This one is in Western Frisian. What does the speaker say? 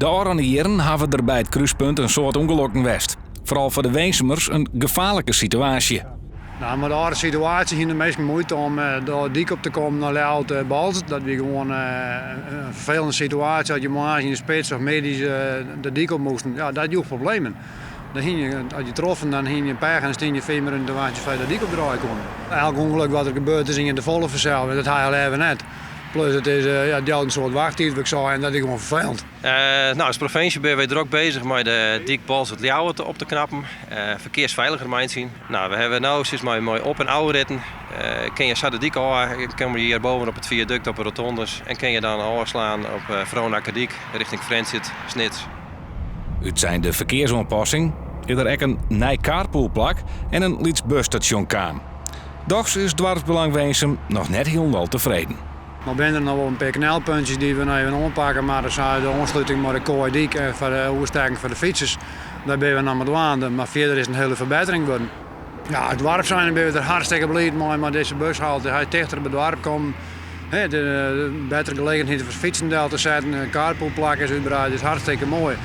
De ôfrûne jierren hawwe der by it krúspunt in soad ûngelokken west. Foaral foar de Winsumers in gefaarlike situaasje. Nou, mei de âlde situaasje hiene de minsken muoite om de dyk op te kommen nei Ljouwert Boalsert. Dat wie gewoan in ferfelende situaasje as je moarns yn de spits of middeis de dyk op moasten. Ja, dat joech problemen. Dan hiene je, as je troffen, dan hiene je pech en dan stiene je 5 minuten te wachtsjen foar je de dyk op draaie koene. Elk ûngelok wat der gebeurt is ien te folle fansels en dat ha je leaver net. Plus it is, ja, it jout in soad wachttiid wat ik sei en dat is gewoan ferfelend. Nou, as provinsje binne wy drok bezich mei de dyk Boalsert-Ljouwert op te knappen, ferkearsfeiliger meitsjen. Nou, we hawwe no sis mar mei op- en ôfritten, kin je sa de dyk ôf, komme je hjir boven op it fiadukt op de rotondes en kin je dan ôfslaan op Froonackerdyk richting Frjentsjer, Snits. Utsein de ferkearsoanpassing is der ek in nij carpoolplak en in lyts busstasjon kaam. Dochs is Doarpsbelang Winsum noch net hielendal tefreden. No binne der noch wol in pear knelpuntsjes dy't we noch even oanpakke moatte, sa as de oansluting mei de Koaidyk en foar de oerstekken foar de fytsers. Dêr binne we noch mei dwaande, mar fierder is it in hiele ferbettering wurden. Ja, as doarp zijnde binne we der hartstikke bliid mei, mei dizze bushalte. Hy is tichter by it doarp kommen, de bettere gelegenheid foar fytsen del te setten, in carpoolplak is útbreid, is hartstikke moai.